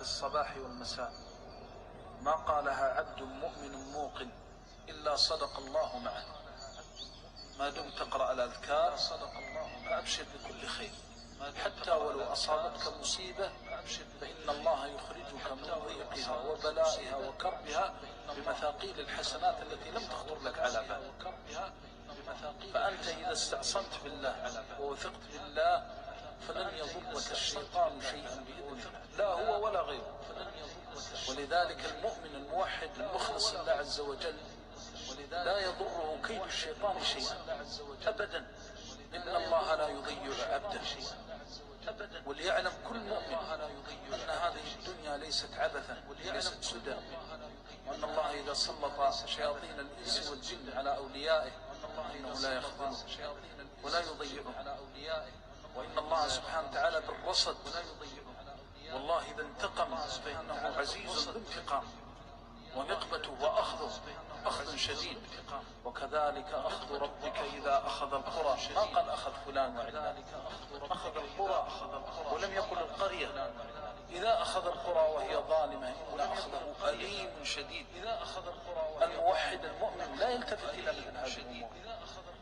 الصباح والمساء. ما قالها عبد مؤمن موقن إلا صدق الله معه. ما دمت تقرأ الأذكار فأبشر بكل خير، حتى ولو أصابتك مصيبة فإن الله يخرجك من ضيقها وبلائها وكربها بمثاقيل الحسنات التي لم تخطر لك على بال. فأنت إذا استعصمت بالله ووثقت بالله فلن يضرك الشيطان شيئا بإذن الله، لا هو ولا غيره. ولذلك المؤمن الموحد المخلص لله عز وجل لا يضره كيد الشيطان شيئا أبدا. إن الله لا يضيع عبده. وليعلم كل مؤمن أن هذه الدنيا ليست عبثا وليست سدى، وأن الله إذا سلط شياطين الإنس والجن على أوليائه إنه لا يخذله ولا يضيعه، وإن الله سبحانه وتعالى بالرصد. والله إذا انتقم فإنه عزيز ذو انتقام، ونقمته وأخذه أخذ شديد. وكذلك أخذ ربك إذا أخذ القرى، ما قال أخذ فلان وعلان، أخذ القرى ولم يقل القرية. إذا أخذ القرى وهي ظالمة إن أخذه أليم شديد. الموحد المؤمن لا يلتفت إلى مثل هذه الأمور.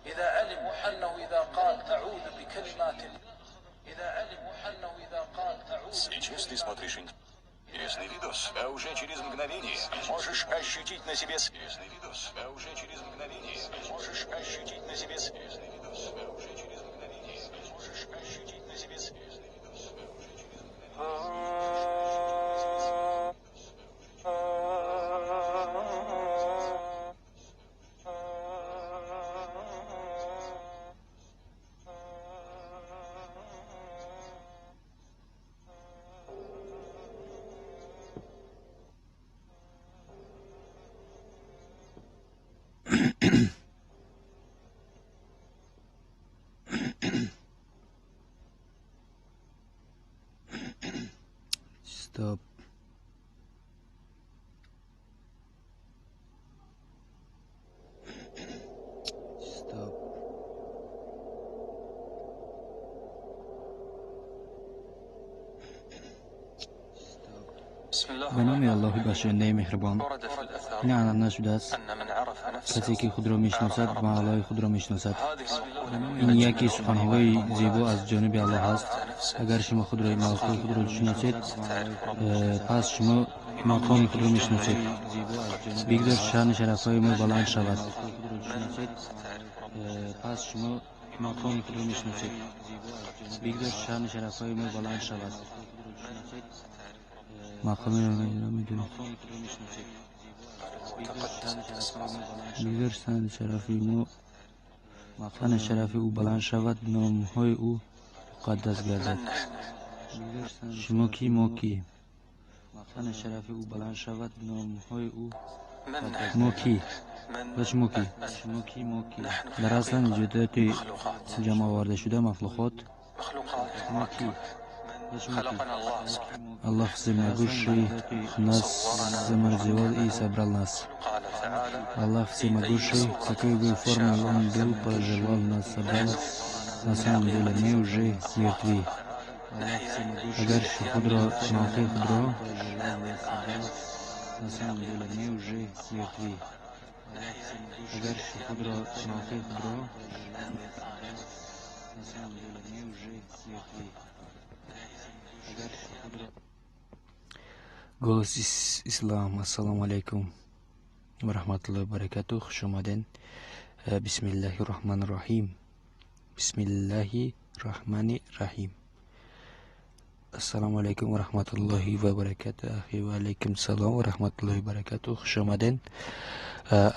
إذا علم أنه إذا قال أعوذ بكلمات، إذا علم أنه إذا قال أعوذ. Сейчас ты смотришь интересный видос, а уже через мгновение можешь ощутить на себе интересный видос, а уже через мгновение можешь ощутить на себе интересный видос, а уже через мгновение можешь ощутить на себе интересный видос, а уже через Стоп. Стоп. Ба номи Аллоҳи бахшояндаи меҳрубон. Ин анъана шудааст: касе ки худро мешиносад, мавлои худро мешиносад. Ин яке суханҳои зебо аз ҷониби Аллоҳ аст. Агар шумо худро, мавқеи худро шиносед, пас шумо мақоми худро мешиносед. Бигзор шаъну шарафҳои мо баланд шавад. Пас шумо мақоми худро мешиносед. Бигзор шаъну шарафҳои мо баланд шавад. Мақомиро медонед. Бигзор шаъну шарафи мо, шаъну шарафи ӯ баланд шавад, номҳои ӯ муқаддас гардад. Шумо кӣ, мо кӣ? Шаъну шарафи ӯ баланд шавад, номҳои ӯ, мо кӣ ва шумо кӣ? Шумо кӣ, мо кӣ? Дар асл мавҷудоти ҷамъовардашуда, махлуқот. Мо кӣ ва шумо кӣ? Аллоҳ всемогущий нас заморозил и собрал нас. Аллах всемогущий, какой бы форме он был, пожелал нас собрал. На самом деле мы уже мертвы. Агар худро, мавқеи худро. На самом деле мы уже мертвы. Агар худро, мавқеи худро. На самом деле мы уже мертвы. Агар худро. Голос Ислам. Ассалому алайкум ва раҳматуллоҳи ва баракатуҳ. Хуш омаден. Бисмиллаҳи раҳмани раҳим. Бисмиллаҳи раҳмани раҳим. Ассалому алайкум ва раҳматуллоҳи ва баракатуҳ. Ахи, ва алайкум салом ва раҳматуллоҳи ва баракатуҳ. Хуш омаден.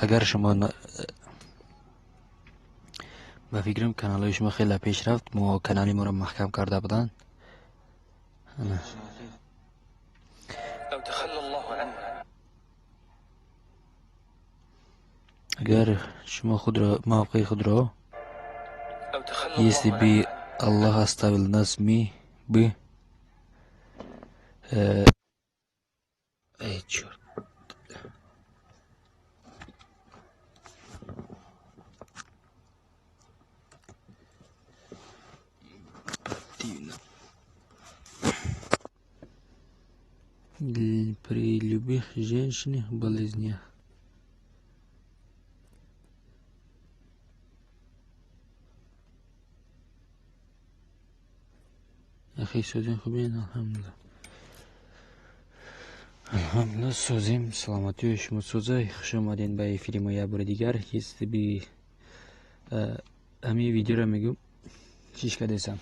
Агар шумо, ба фикрам, каналҳои шумо хеле пеш рафт, мо канали моро маҳкам карда буданд. Ана. لو تخلى الله عنا Агар шумо худро, мавқеи худро لو تخلى если الله бы عنا Аллах оставил нас, мы бы эй, чёрт. Противно. При любых женщинах болезнях. Ахи, созем, хубен, алҳамдулилла. Алҳамдулилла, созем, саломатии шумо соза. Хуш омадед ба эфири мо як бори дигар. Если бы ҳамин видеоро мегӯм, чиш кардесам.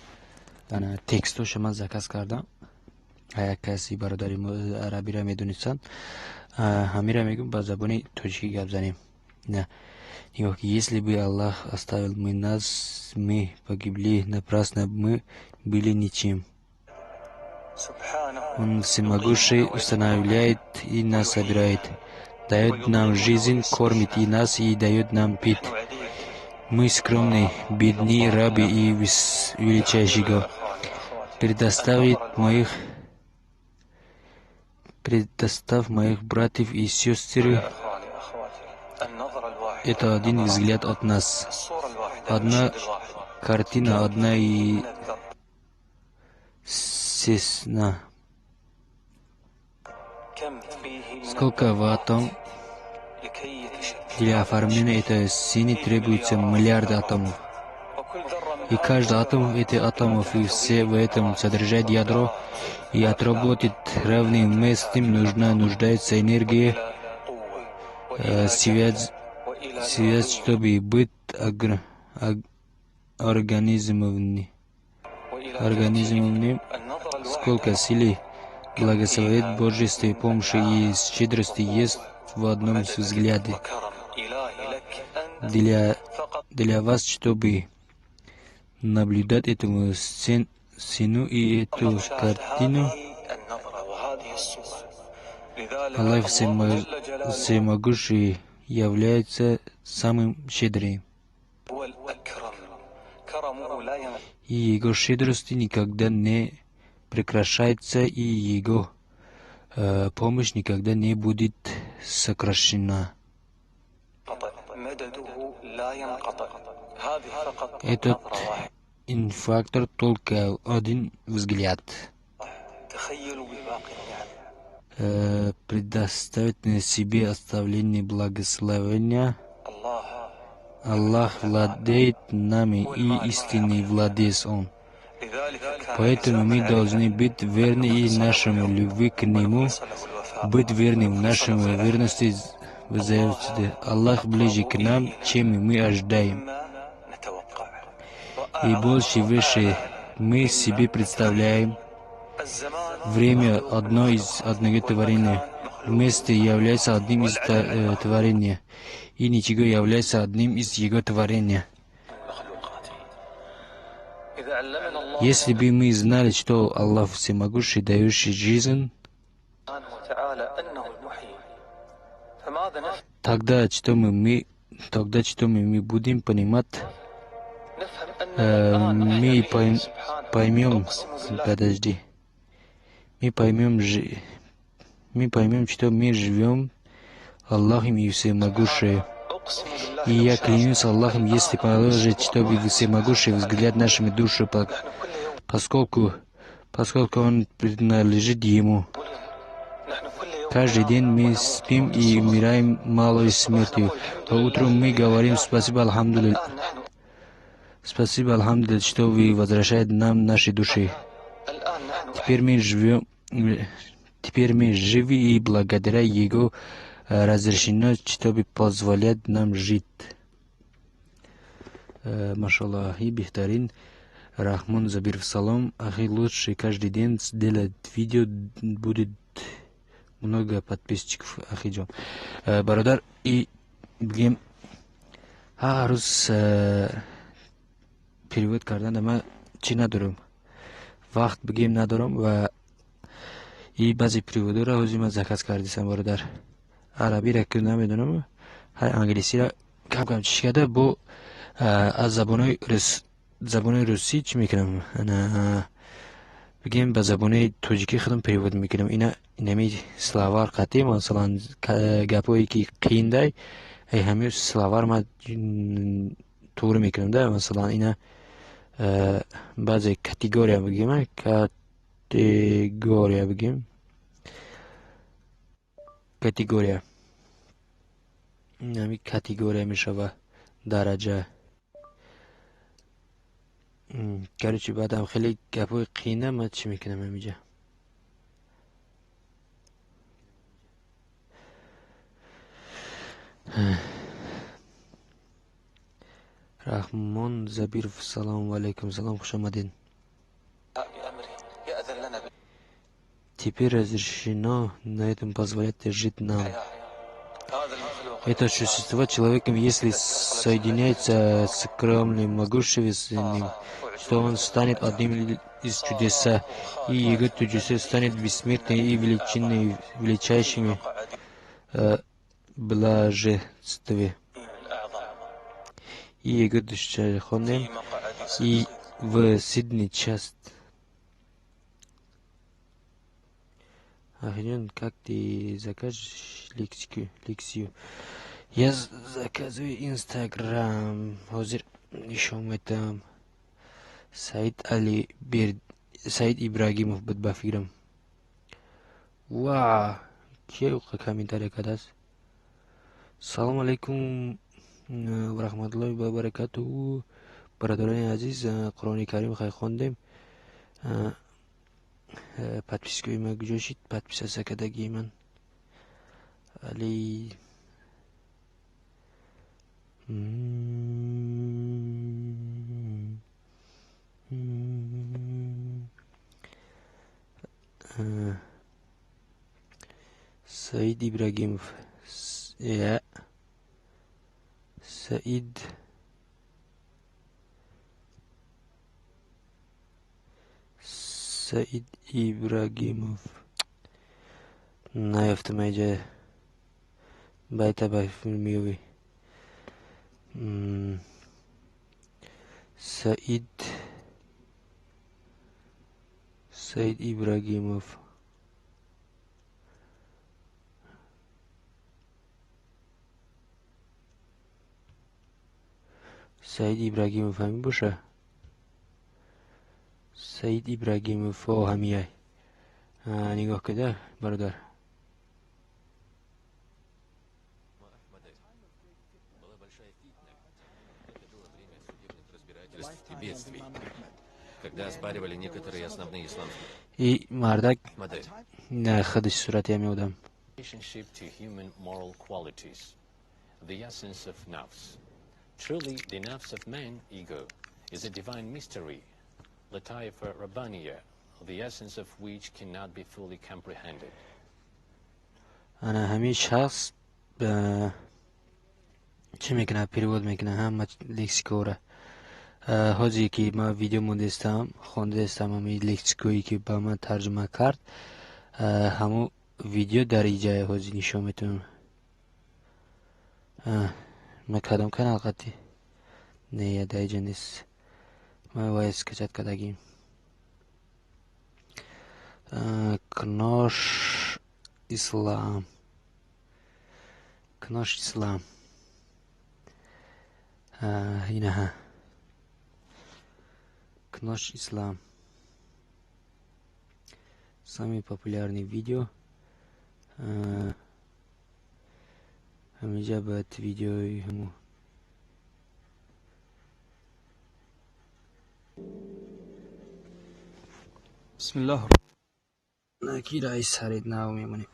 Ана текстошо ман заказ кардам. Як каси бародари мо арабиро медонистанд. Ҳамира мегӯм, ба забони тоҷикӣ гап занем. На. Нигоҳ, если бы Аллах оставил мы нас, мы погибли напрасно, мы были ничем. Он всемогущий, устанавливает и нас собирает, дает нам жизнь, кормит и нас, и дает нам пить. Мы скромные, бедные рабы и величайшего. Предоставь моих братьев и сестер, это один взгляд от нас. Одна картина, одна и сесна. Сколько в атом для оформления этой сцены требуется миллиарды атомов. И каждый атом этих атомов и все в этом содержит ядро и отработает равным местом нуждается энергия, связь, чтобы быть организмом, сколько силы благословит божественной помощи и щедрости есть в одном взгляде. Для вас, чтобы наблюдать эту сцену и эту картину, Аллах всемогущий является самым щедрым. И его щедрость никогда не прекращается, и его помощь никогда не будет сокращена. Этот инфактор только один взгляд. Предоставить на себе оставление благословения. Аллах владеет нами, и истинный владелец Он. Поэтому мы должны быть верны и нашему любви к Нему, быть верны в нашей верности. Аллах ближе к нам, чем мы ожидаем. И больше выше мы себе представляем. Время одно из одного творения. Вместе является одним из творения. И ничего является одним из его творения. Если бы мы знали, что Аллах всемогущий, дающий жизнь, тогда что мы будем понимать, мы поймем, подожди, мы поймем, что мы живем Аллахом и всемогущим. И я клянусь Аллахом, если положить, чтобы всемогущий взгляд нашими души, поскольку он принадлежит ему. Каждый день мы спим и умираем малой смертью. По утру мы говорим спасибо, алхамдулилля. Спасибо, алхамдулилля, что вы возвращаете нам наши души. Теперь мы живы и благодаря Его разрешено, чтобы позволять нам жить. Машаллах, и бихтарин, Рахмон Забиров, салом. Ахи, лучше каждый день сделать видео, будет много подписчиков. Ахиджон. Бародар, и бигем ҳар рӯз перевод кардан ман чӣ надорам, вақт бигем надорам, ва и баъзе переводҳоро ҳозир ман заказ кардисам, бародар. Арабиро ки намедонам, ҳай англисиро кам кам чиш карда, бо аз забонои русӣ чӣ мекунам, бигем ба забони тоҷикӣ худам перевод мекунам. Ина инами словар қатъи, масалан гапҳое ки қииндай, ҳамин словар ман туғри мекунам да, масалан ина баъзе категория бигем, категория бигем, Категория, ҳами категория мешава, дараҷа. Короче, баъдам хеле гапҳои қийна. Ман чӣ мекунам ҳамиҷа? Раҳмон Забиров, салому алайкум. Салом, хуш омадед. Теперь разрешено на этом позволять жить нам. Это существо человеком, если соединяется с кромным могущественным, что он станет одним из чудеса, и его чудеса станет бессмертной и величиной, величайшими блаженстве. И его душахонем, и в Сидни часть. Ахиджон, как ты закажешь лексику? Лексию? Я заказываю Инстаграм. Ҳозир нишон метам. Саид Али Бер... Саид Ибрагимов буд ба фикрам. Ва, кие комментария кардааст? Салому алайкум ва раҳматуллоҳи ва баракатуҳу. Бародарони азиз, Қуръони Карим хай хондем. Подпискаи ман куҷо шид? Подписаться кардагии ман. Али Саид Ибрагимов. Я. Саид Ибрагимов. Наёфтам айҷа. Байта ба меёвӣ. Саид Ибрагимов. Саид Ибрагимов ҳамин боша? Саид Ибрагимов, о, ҳамияй. Нигоҳ кида, бародар. Была большая фитна. Это было время судебных разбирательств и бедствий, когда оспаривали некоторые основные исламские И мардак модели. На худиш сурати ҳами одам. Relationship to human moral qualities, the essence of nafs. Truly, the nafs of man, ego, is a divine mystery, Lataifa Rabbaniya, the essence of which cannot be fully comprehended. Ана ҳамин шахс чӣ мекунад? Перевод мекунад ҳама лексикоро. Ҳозир ки ман видео мондаистам, хондаистам, ҳамин лексикое ки ба ман тарҷума кард, ҳамун видео дар иҷа ҳозир нишон метавонам. Ман кадом канал қатӣ? Не, дар иҷа нест. Ман вай скачать кардагим. Кнош Ислам. Кнош Ислам. Инаҳа. Кнош Ислам. Самый популярный видео. Ҳаминҷа бояд видеои ҳамун. بسم الله Ки раис сарид нав мемонем.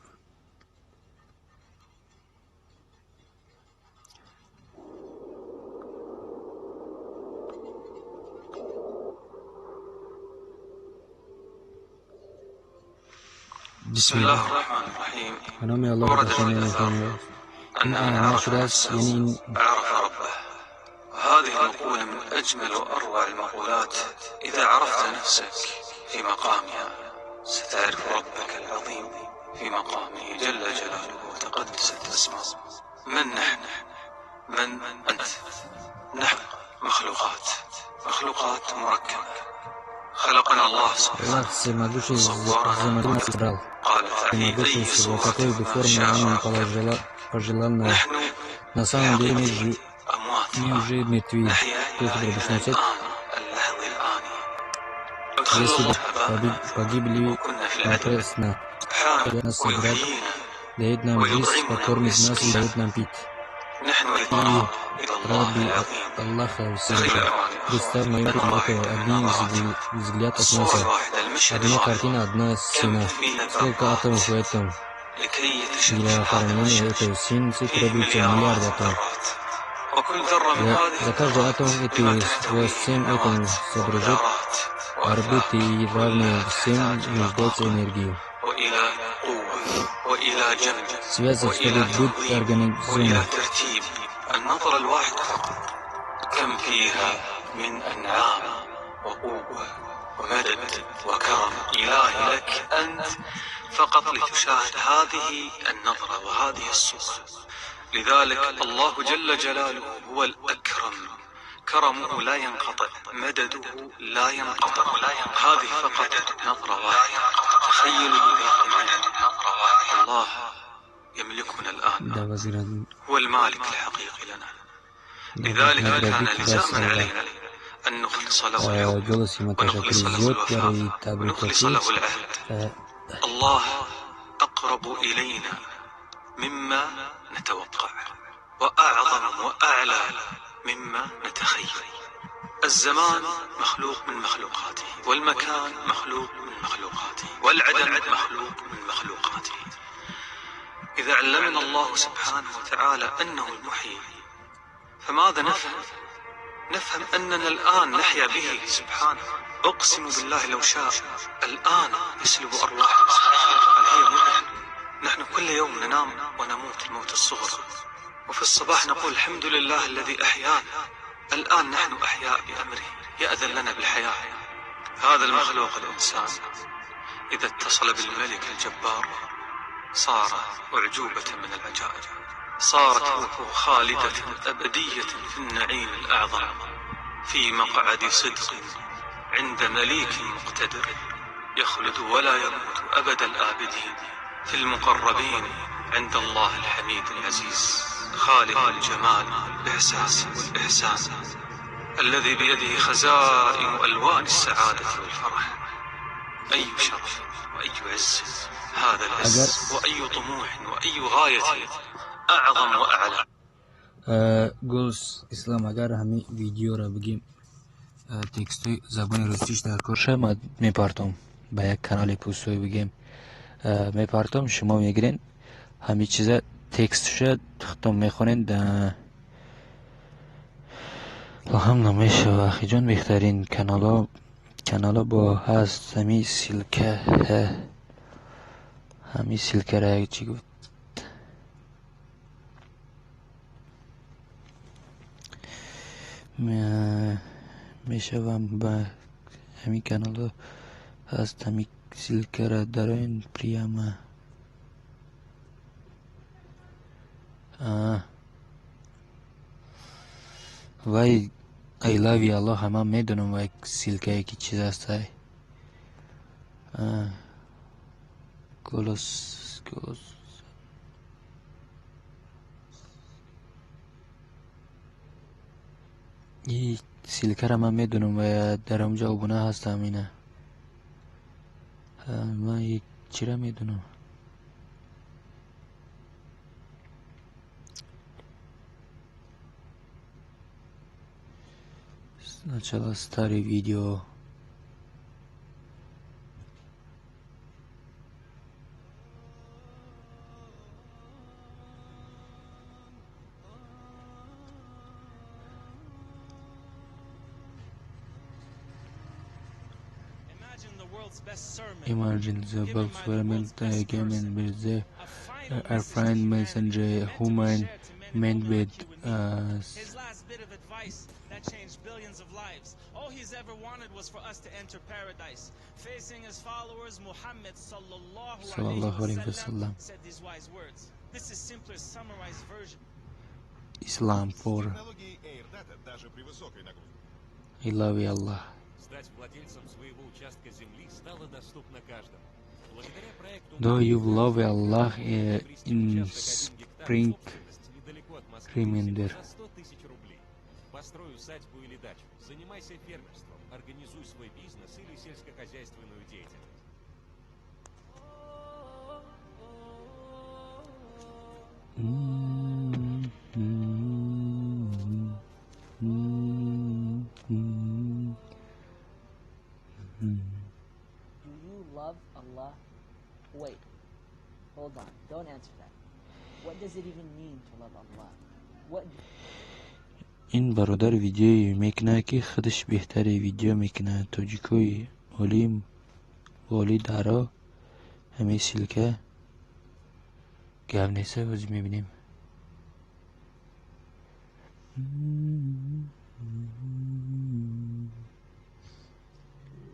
بسم الله الرحمن الرحيم. به номи Аллоҳ ورد في бахшандаи الآثار меҳрубон. أن Ин من анъана عرف шудааст, نفسه яъне ин عرف ربه. هذه المقولة من أجمل وأروع المقولات. إذا عرفت نفسك في مقامها ستعرف ربك العظيم في مقامه جل جلاله وتقدست أسماؤه. من نحن؟ من أنت؟ نحن مخلوقات، مخلوقات مركبة، خلقنا الله سبحانه Аллах всемогущий صورنا замадрал. قال تعالى في أي Всемогущий, صورة какой бы ما форме شاء он ركبك. пожелал на نحن на في самом деле мы الحقيقة же أموات мы الآن уже мертвы. نحيا Куфр إلى 16. الآن اللحظ الآني. أدخل Если الله бы آباءنا погибли وكنا في العدم напрасно, حان нас собрать ويحيينا Дает нам жизнь, покормит нас и дает нам пить. И раби Аллаха Всевышнего. Представь мою один взгляд от нас. Одна картина, одна стена. Сколько атомов в этом? Для оформления этой стены требуется миллиард атомов. За каждый атом эти 7 атомов содружат орбиты и равные всем нуждаются энергии. Связь, чтобы быть организованной. ومدد وكرم إلهي لك أنت فقط لتشاهد هذه النظرة وهذه الصورة. لذلك الله جل جلاله هو الأكرم، كرمه لا ينقطع، مدده لا ينقطع. هذه فقط نظرة واحدة، تخيلوا الباقي معنا. الله يملكنا الآن، هو المالك الحقيقي لنا. لذلك كان لزاما علينا أن نخلص له الحب ونخلص له الوفاء ونخلص له العهد. الله أقرب إلينا مما نتوقع، وأعظم وأعلى مما نتخيل. الزمان مخلوق من مخلوقاته، والمكان مخلوق من مخلوقاته، والعدم مخلوق من مخلوقاته. إذا علمنا الله سبحانه وتعالى أنه المحيي، فماذا نفهم؟ نفهم أننا الآن نحيا به سبحانه. أقسم بالله لو شاء الآن يسلب أرواحنا. هي مؤمن. نحن كل يوم ننام ونموت الموت الصغرى، وفي الصباح نقول الحمد لله الذي أحيانا. الآن نحن أحياء بأمره، يأذن لنا بالحياة. هذا المخلوق الإنسان إذا اتصل بالملك الجبار صار أعجوبة من العجائب، صارت روحه خالدة أبدية في النعيم الأعظم، في مقعد صدق عند مليك مقتدر، يخلد ولا يموت أبد الآبدين، في المقربين عند الله الحميد العزيز، خالق الجمال والإحساس والإحسان، الذي بيده خزائن ألوان السعادة والفرح. أي شرف وأي عز هذا العز، وأي طموح وأي غاية أعظم وأعلى. Голос Ислам, агар ҳамин видеоро бигем, текстои забони русиш дар кор шава, ман мепартом ба як канали пустой бигем, мепартом, шумо мегирен ҳамин чиза, текстша худтон мехонед. Ҳам намешава, ахиҷон, беҳтарин канало бо ҳаст ҳамин ссылка, ҳамин ссылкара чӣ гуфт, мешавам ба ҳамин канало ҳаст ҳамин ссылкара дароен прямо. Вай I love you Аллоҳ, ман медонам вай ссылкае ки чиз аст. Голос голос и ссылкара ман медонам ва дар онҷо обуна ҳастам. Ина ман чира медонам. Сначала старый видео. Imagine the world's again with the a friend messenger human meant with His last bit of advice that changed billions of lives. All he's ever wanted was for us to enter paradise. Facing his followers, Muhammad sallallahu alayhi wasallam said these wise words. This is simpler summarized version. Islam for I love you Allah. Стать владельцем своего участка земли стало доступно каждому. Благодаря проекту Do you love Allah in spring reminder? За 100 тысяч рублей. Построй усадьбу или дачу, занимайся фермерством, организуй свой бизнес или сельскохозяйственную деятельность. Do you love Allah? Wait, hold on, don't answer that. What does it even mean to love Allah? What Ин бародар видеое мекунад, ки худаш беҳтаре видео мекунад. Тоҷикои олим воли даро ҳамин ссылка гап неста, ҳозир мебинем.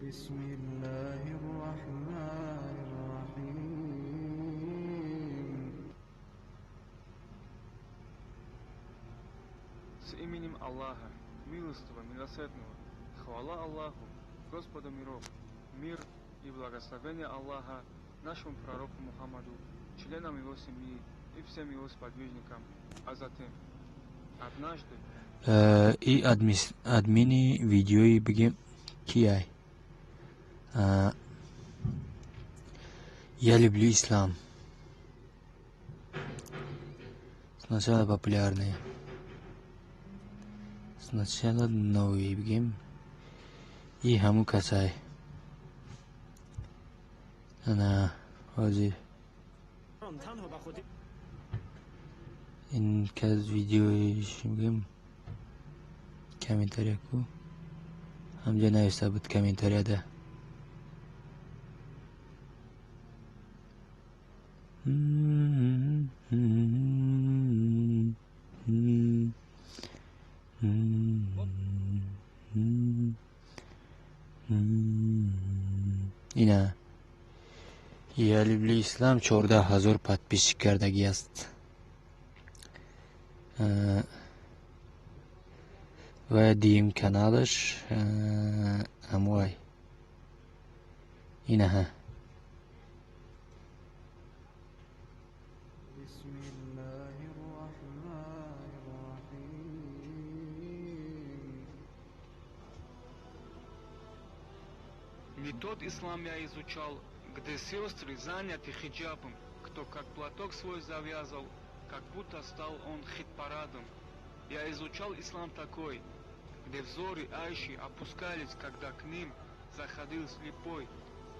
بسم الله الرحمن الرحيم. С именем Аллаха, милостивого, милосердного, хвала Аллаху, Господу миров, мир и благословение Аллаха нашему пророку Мухаммаду, членам его семьи и всем его сподвижникам. А затем, однажды И админи видеои бигем кияй? Я люблю ислам. Сначала популярные. Сначала новые бигем. И ҳамун касай. Ана ҳозир ин кас видеоиш бигем комментария ку ҳамҷо нависта буд комментарияда. Ина Я люблю ислам 14 000 подписчик кардагӣ аст ва дуюм каналаш ҳамвай инаҳа. بسم الله الرحمن الرحيم. Не тот ислам я изучал, где сестры заняты хиджабом, кто как платок свой завязал, как будто стал он хит-парадом. Я изучал ислам такой, где взоры Айши опускались, когда к ним заходил слепой,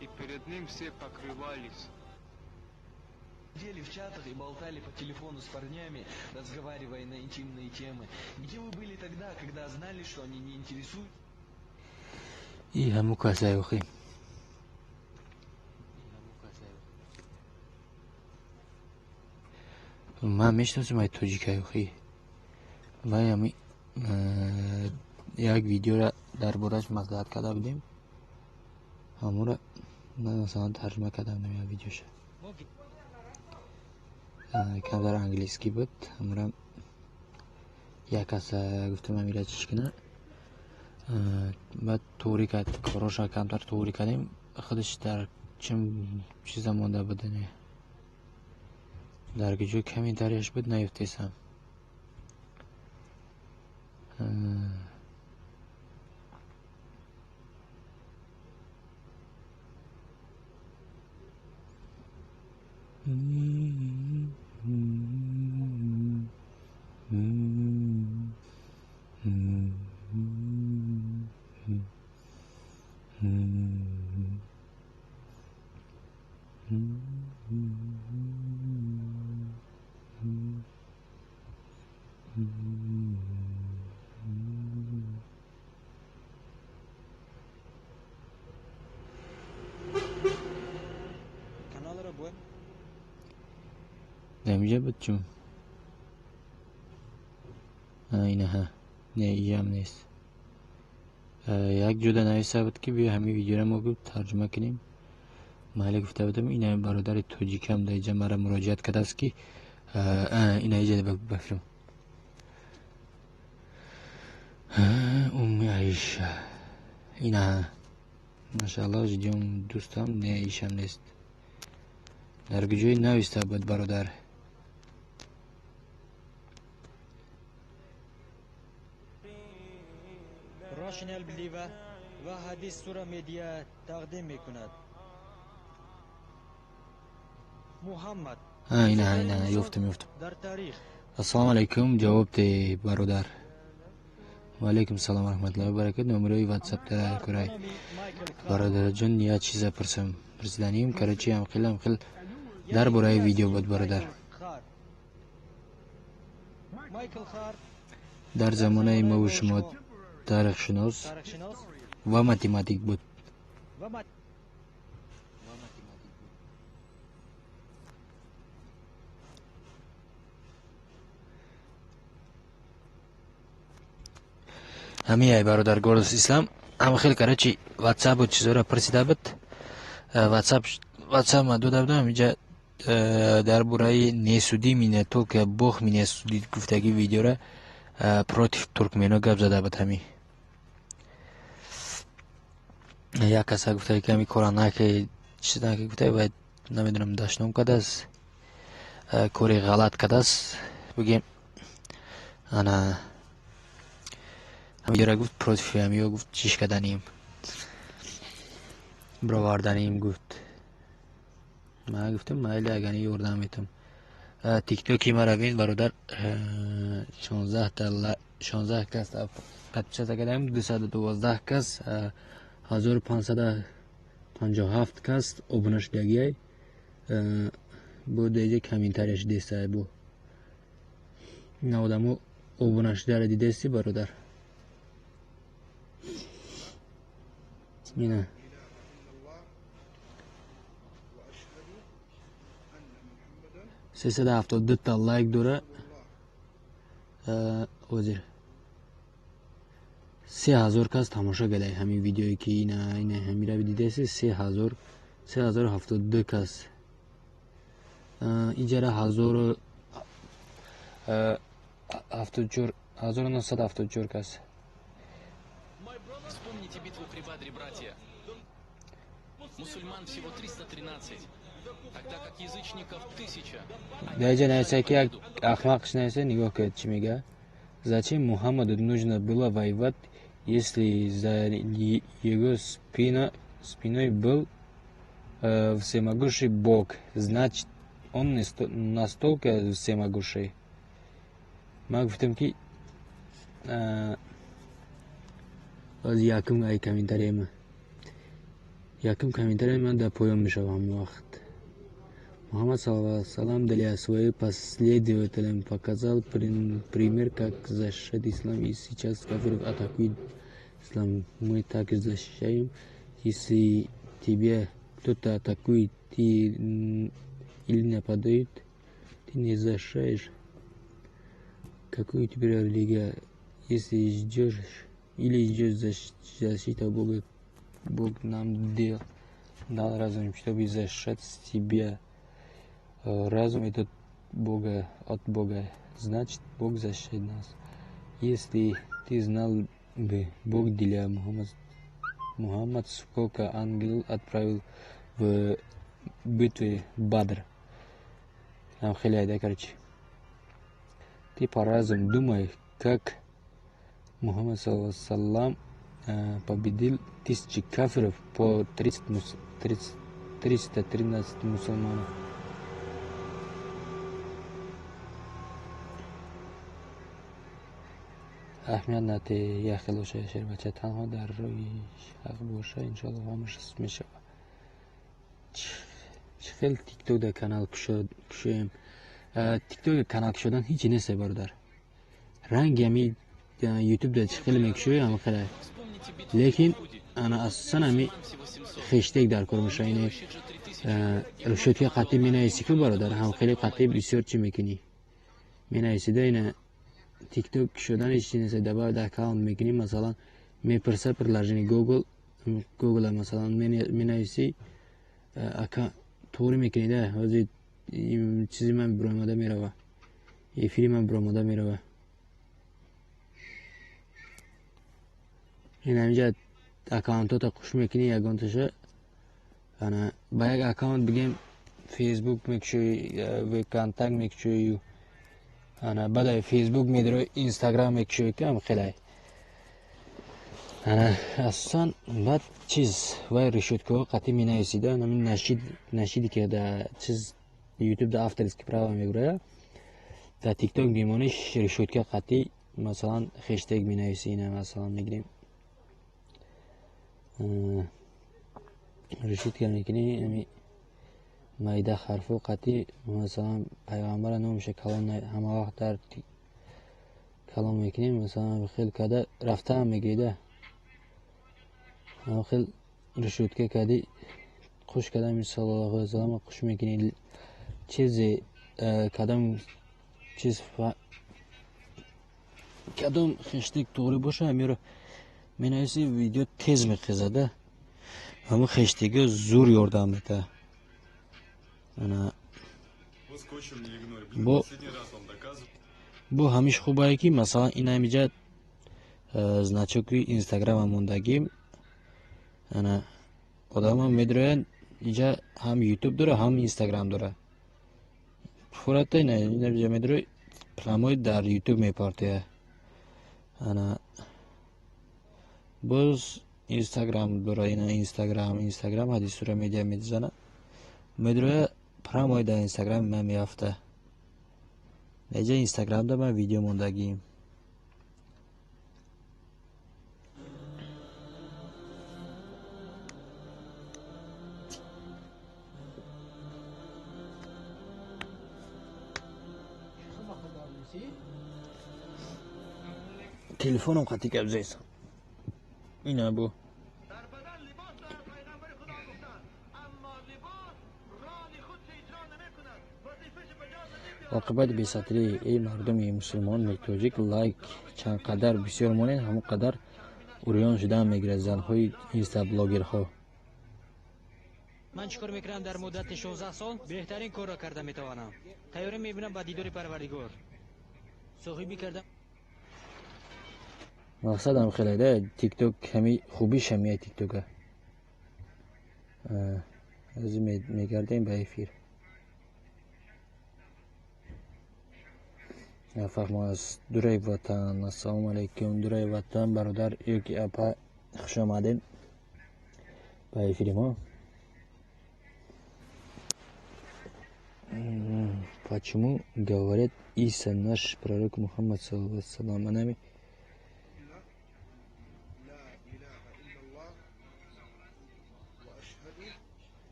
и перед ним все покрывались. Сидели в чатах и болтали по телефону с парнями, разговаривая на интимные темы. Где вы были тогда, когда знали, что они не интересуют И ҳамун касай охи. Ман мешиносам ай тоҷикай охи. Вай ҳами як видеора дар борааш маслиҳат карда будем. Ҳамонро ман масалан тарҷума карда будам як видеоша. Камтар английский буд. Ҳамонро як каса гуфтам амира чиш кунад. Баъд туғрӣ кард, короша камтар туғрӣ кардем. Худаш дар чим чиза монда буд, дар куҷо комментарияш буд, наёфтесам. Каналро бояд Дар буд чун? Инаҳа. Не, иам нест. Як ҷода нависта буд, ки биё ҳамин видеоро мо гуфт тарҷума кунем. Майли, гуфта будам. Ина бародари тоҷикам дар иҷа мара муроҷиат кардааст, ки ина иҷа бафирм. Умми Аиша. Ина машаалло жидём дӯстам не, ишам нест. Дар куҷое нависта буд бародар? Rational Believer ва Ҳадис Сура Медиа тақдим мекунад. Муҳаммад Ина, ина, ёфтам, ёфтам. Ассалому алайкум, ҷавоб де, бародар. Ва алайкум салом ва раҳматуллоҳи ва баракат. Номерои WhatsApp дар курай. Бародарҷон, як чиза пурсам. Пурсиданим, короче, ҳамхел ҳамхел дар бораи видео буд, бародар. Дар замонаи мову шумо тарихшинос ва математик буд. Ҳамин ай, бародар Гордос Ислам, ҳама хел, короче, ватсапу чизоро пурсида буд. Ватсап ма дода будам. Инҷа дар бораи «Не суди меня, только Бог меня судит» гуфтаги видеора против туркмено гап зада буд. Ҳамин як каса гуфта, ки ҳами кора наки, чиз наки гуфта, ва намедонам, дашном кардааст, кори ғалат кардааст, бигем. Ана видеора гуфт, против ҳамиё гуфт, чиш карданем, бироварданем гуфт. Ман гуфтам, майли, агани ёрдам метам. Тиктоки мара бин, бародар, 16 кас подписаться кардам, 212 кас, 1557 кас обуна шудагиай. Бо деҷа комментарияш дестай, бо ин одамо обуна шударо дидести, бародар? Ина 372-та лайк дора. Ҳозир 3000 кас тамошо кардай ҳамин видеое, ки ина ҳамира дидаси, 3072 кас. Иҷара 1074, 1974 кас. Вспомните битву при Бадре, братья. Мусульман всего 313, тогда как язычников 1000. Даҷа нависа, ки як ахмақш нависа, нигоҳ кунед, чӣ мега: «Зачем Мухаммаду нужно было воевать, если за его спиной был всемогущий Бог? Значит, он не настолько всемогущий». Ман гуфтам, ки якум ай комментарияма, якум комментария ман дар поён мешавам ҳамон вақт. Мухаммад саллаллаху для своих последователей показал пример, как защищать ислам, и сейчас кафиров атакуют ислам. Мы так защищаем. Если тебя кто-то атакует, ты или нападает, ты не защищаешь. Какую тебе религия, если ждешь или ждешь защита Бога? Бог нам дал разум, чтобы защищать себя. Разум это Бога, от Бога. Значит, Бог защищает нас. Если ты знал бы, Бог для Мухаммад сколько ангел отправил в битве Бадр». Нам хиляй, да, короче. Ты по разум думай, как Мухаммад саллаллаху победил тысячи кафиров по 30, 30, 313 мусульманов. Аҳамият надиҳ, як хел боша, шербача, танҳо дар роҳи ҳақ боша, иншоаллоҳ ҳамаш мешавад. Чӣ хел тикток дар канал кушоем? Тикток канал кушодан ҳечи нест, бародар. Ранги ҳами ютуб дар чӣ хеле мекушои, ҳама хеле, лекин ана асосан ҳами хештег дар кор мешава. Ине решётка қатъӣ менависӣ ку, бародар, ҳам хеле қатъӣ бисёр чӣ мекунӣ, менависида. Ина тикток кушодан ҳеч чиз нест. Добавить аккаунт мекунӣ, масалан, мепурса приложение Google, Google масалан менависӣ, туғри мекунӣ да. Ҳозир чизи ман биромада мерава, эфири ман биромада мерава. Ин ҳаминҷа аккаунтота қуш мекунӣ, ягонташа, ана ба як аккаунт, бигем, фейсбук мекушоӣ, вконтакт мекушоӣ, ана баъд фейсбук медарои, инстаграм мекушоӣ, ки ҳам хелай. Ана асосан баъд чиз вай решёткаҳо қатъӣ менависида, ҳамин нашиде ки дар чиз YouTube да авторский права мегӯяд. Дар TikTok мемонӣ, решётка қатӣ, масалан, хештег менависӣ. Ина, масалан, мегирем, решётка мекунӣ, ами майда ҳарфо қатӣ, масалан, пайғамбара номаша калон ҳама вақт дар калон мекунем, масалан, хел када рафтаам мегирида. Хел решётка кади, хуш кадами саллаллоҳу алайҳи васаллам хуш мекунӣ, чизе кадом чиз, кадом хештег туғри боша, ҳамиро менависӣ, видео тез мехезада. Ҳамун хештего зур ёрдам мета. Ана бо ҳамиш хубае, ки масалан ин ҳамиҷа значоки инстаграма мондагим. Ана одамо медроянд, инҷа ҳам ютуб дора, ҳам инстаграм дора. Фурата ина медрои, прямой дар ютуб мепартояд. Ана боз инстаграм дора, ина инстаграм Ҳадисура Медиа мезана, медроя, прямой дар инстаграми ман меафта. Неҷа инстаграмда ман видео мондагим. Телефоном қатӣ гап зайсам. Ина бу оқибати бесатрӣ. Эй мардуми мусулмони тоҷик, лайк чанд қадар бисёр монед, ҳамон қадар урён шудан мегирад занҳои инстаблогерҳо. Ман чӣ кор мекунам? Дар муддати 16 сол беҳтарин корро карда метавонам. Тайёрӣ мебинам ба дидори Парвардигор соҳибӣ кардам. Мақсадам хеле да тикток ҳами хубиш ҳамия тиктока. Аз мегардем ба эфир. Фаҳмо аз дураи ватан. Ассалому алайкум, дураи ватан, бародар ёки апа, хуш омадед ба эфири мо. Почему говорят Иса наш пророк Мухаммад саллаллаху алейхи?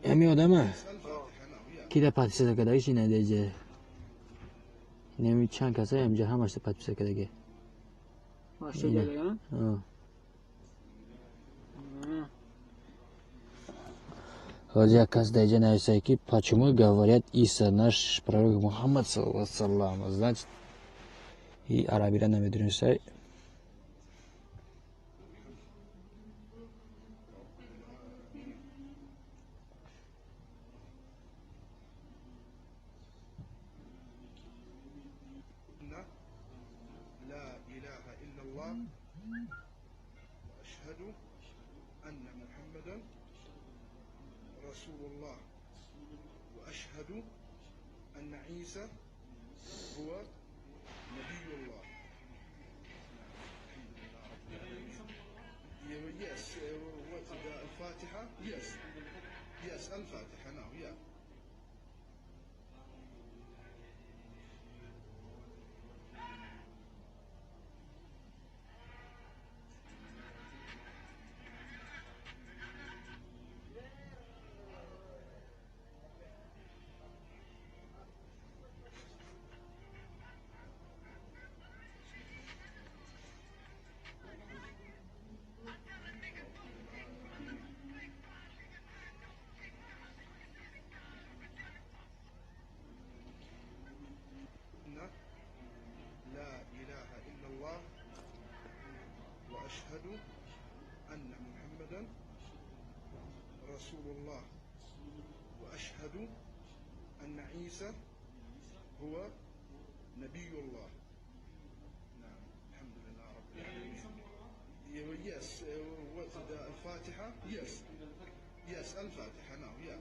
Ҳами одама ки да подписаться кардагиш, ина деҷа инами чанд каса ҳамҷа ҳамашта подписаться кардаги. Ҳозир як кас даиҷа нависае, ки почему говорят Иса наш пророк Мухаммад саллаллаху алейхи, значит, и арабира намедонистай. رسول الله وأشهد أن عيسى هو نبي الله. الحمد لله رب العالمين. Yes, what the الفاتحة? Yes. Yes, الفاتحة now, yeah. لا إله إلا الله وأشهد أن محمدا رسول الله وأشهد أن عيسى هو نبي الله. نعم الحمد لله رب العالمين. Yes, what the الفاتحة? Yes. Yes, الفاتحة now, yeah.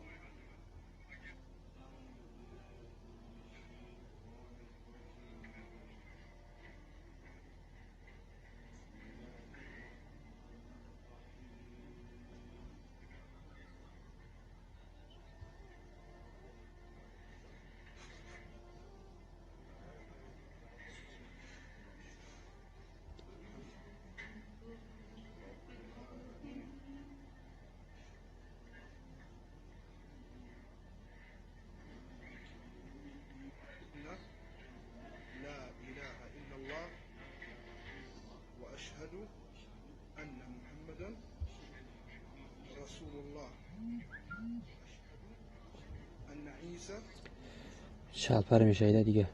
Шалпар мешавида дига.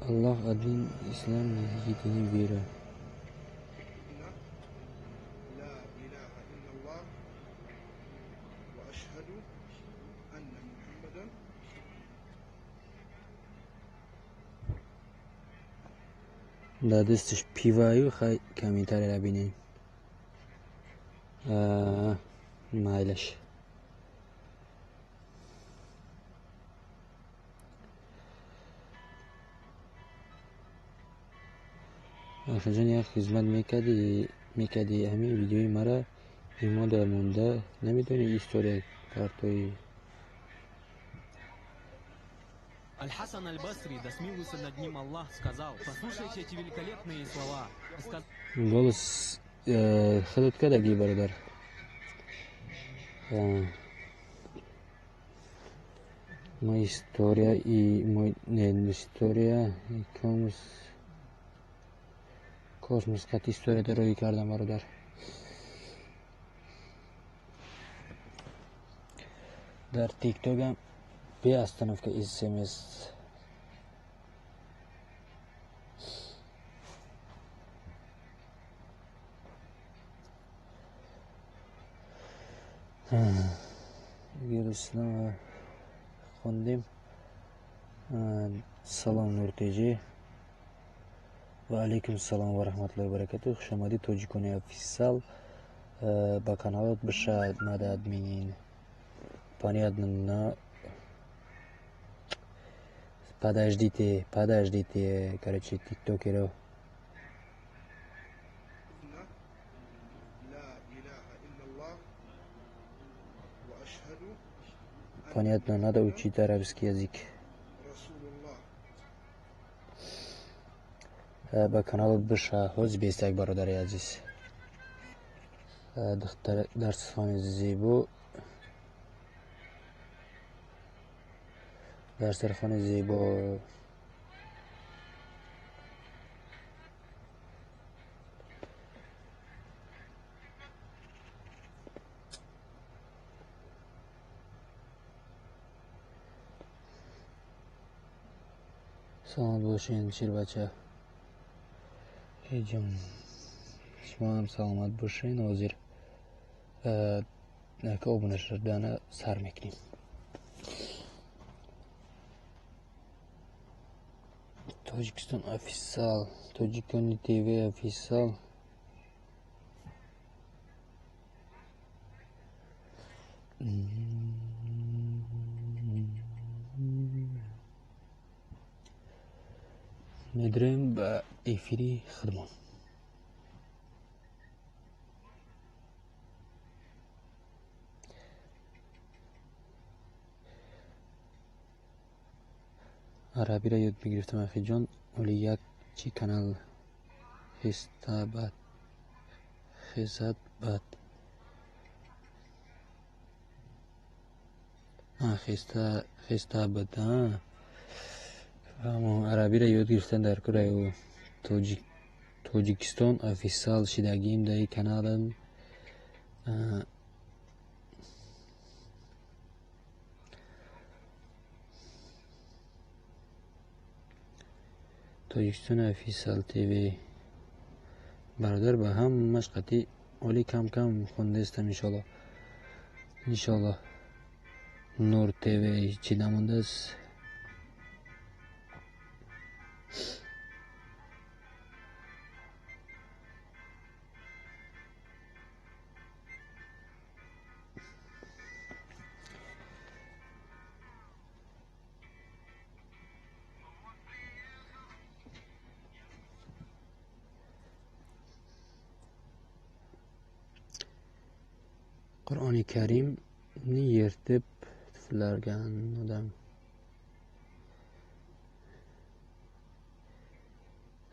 Аллах один, ислам единый вера. Дар дасташ пиваю, хай комментарияро бинем. Майлаш. Ахаҷон, як хизмат мекардӣ, ҳамин видеои мара имон дар монда намедонӣ история картои. Аль-Хасан аль-Басри, да смилуется над ним Аллах, сказал: послушайте эти великолепные слова. Голос худот кадаги, бародар. Моя история и мой не история и космос қат история дароӣ кардам, бародар. Дар тиктокам бе остановка смс. Ислам хондем. Салом, Нуртеҷӣ. Ва алайкум салом ва раҳматуллоҳи ва баракатуҳ. Хуш омадӣ, Тоҷикони Офисал, ба каналот бишад мадад минин. Понятно, но подождите, подождите, короче, тиктокеров. Понятно, надо учить арабский язык. Ба каналот биша ҳоз бестак, бародари азиз. Дарсхони зебо, дарсархони зебо. Саломат бошед, ширбача. Ҷон, шумо ҳам саломат бошед. Ҳозир обуна шудана сар мекунем. Тоҷикистон Офисал, Тоҷикони ТВ Офисал. Медурем ба эфири худмон. Арабиро ёд мегирифтам, ахиҷон, оли як чи канал хестабад хезат бад хестабад. Арабиро ёд гирифтан дар кураи Тоҷикистон Офисал шидагим даи каналам. Тоҷикистон Офисал ТВ, бародар, ба ҳамаш қатъи оли кам кам хондаистам, иншоалло, иншоалло. Нур ТВ чӣ намондааст? Qur'oni Karimni yirtib tuflargan odam.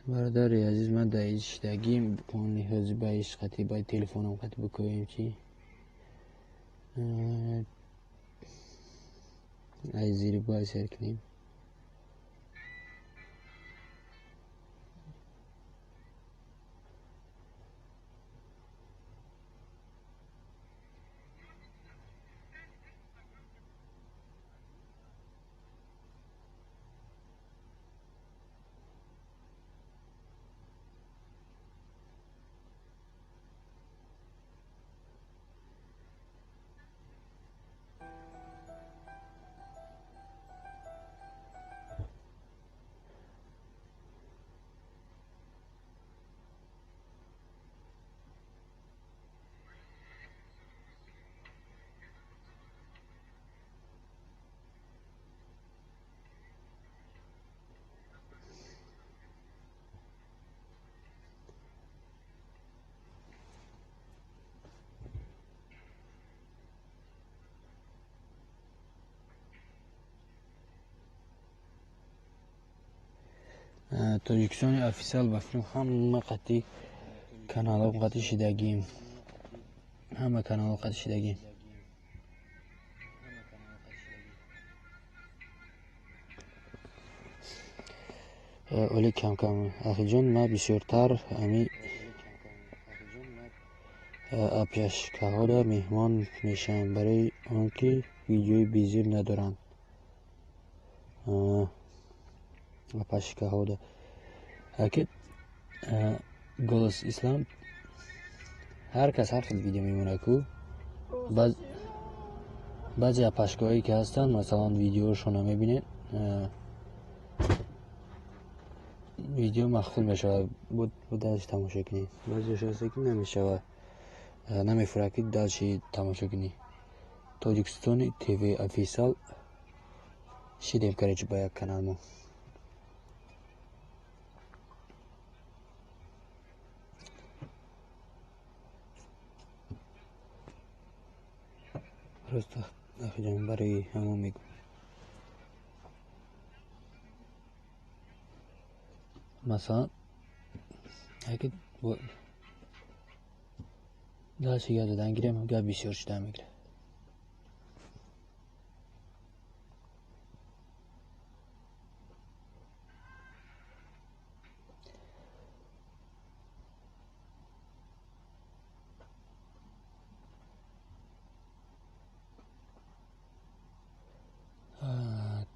Бародари азиз, ман дар ишдагим қонуни ҳозир ба иш қатъи ба телефонам қатъи бикӯем чи аз зири бай сер кунем. Тоҷикистони официал ба филм ҳама қатъи каналҳо қатъи шидагим. Ҳама каналҳо қатъи шидагим. Оли кам-кам. Ахиҷон, ман бисёртар ами апяшкаҳода меҳмон мешавам, барои он ки видеои безеб надоранд. Апашкаҳода. Аки Голос Ислам ҳар кас ҳар хел видео мемонад ку. Баъзе апашкаҳое ки ҳастанд, масалан видеошонро мебинед, видео махқул мешавад, бо дальше тамошо кунӣ. Баъзеаш ҳаста ки намешавад, намефурад ки дальше тамошо кунӣ. Тоҷикистони ТВ официал шидем короче ба як канал мо. Просто ахиҷон барои ҳамон мегӯм. Масалан, аки дальше гап задан гирем, гап бисёр шуда мегирад.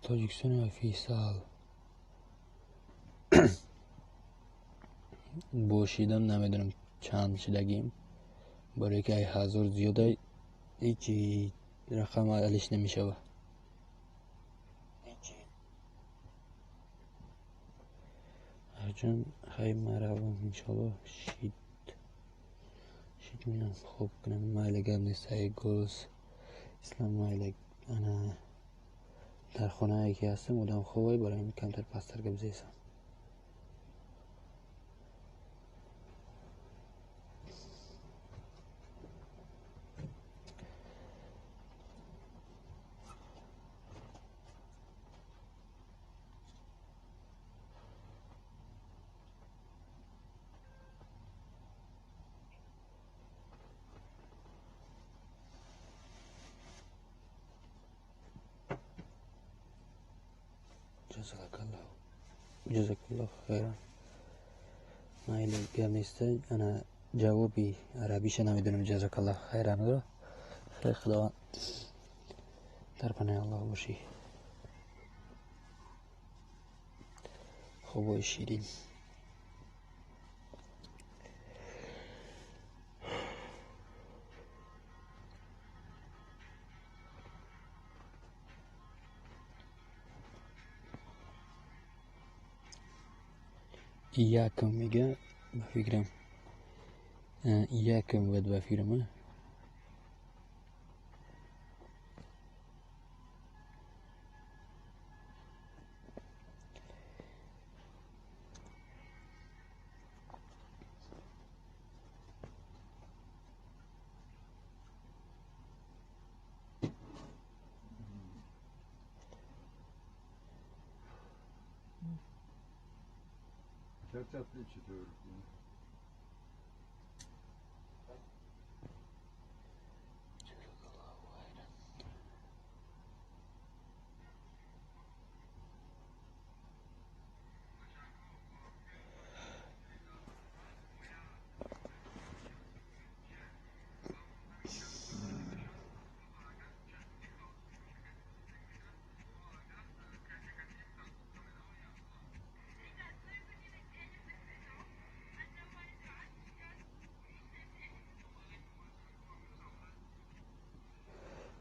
Тоҷикистони официал бошидам намедонам чанд шидагим, барое ки ай ҳазор зиёда ҳеҷ рақам алиш намешавад. Ахиҷон, хай маравам иншоалло шид минам хоб кунам, майла гап нест, ай Голос Ислам майла. Ана дар хонае ки ҳастам одам хобай, барои ҳамин камтар пасттар гап зесам. Ҷазакаллоҳу хайран. Майли гап нест, ана ҷавоби арабиша намедонам. Ҷазакаллоҳу хайранро. Хеле Худованд дар паноҳи Аллоҳ бошӣ. Хобои ширин. Иякам мега ба фикрам. Иякам бояд ба фикрам.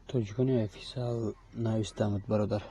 Тоҷикони официал навистамад, бародар.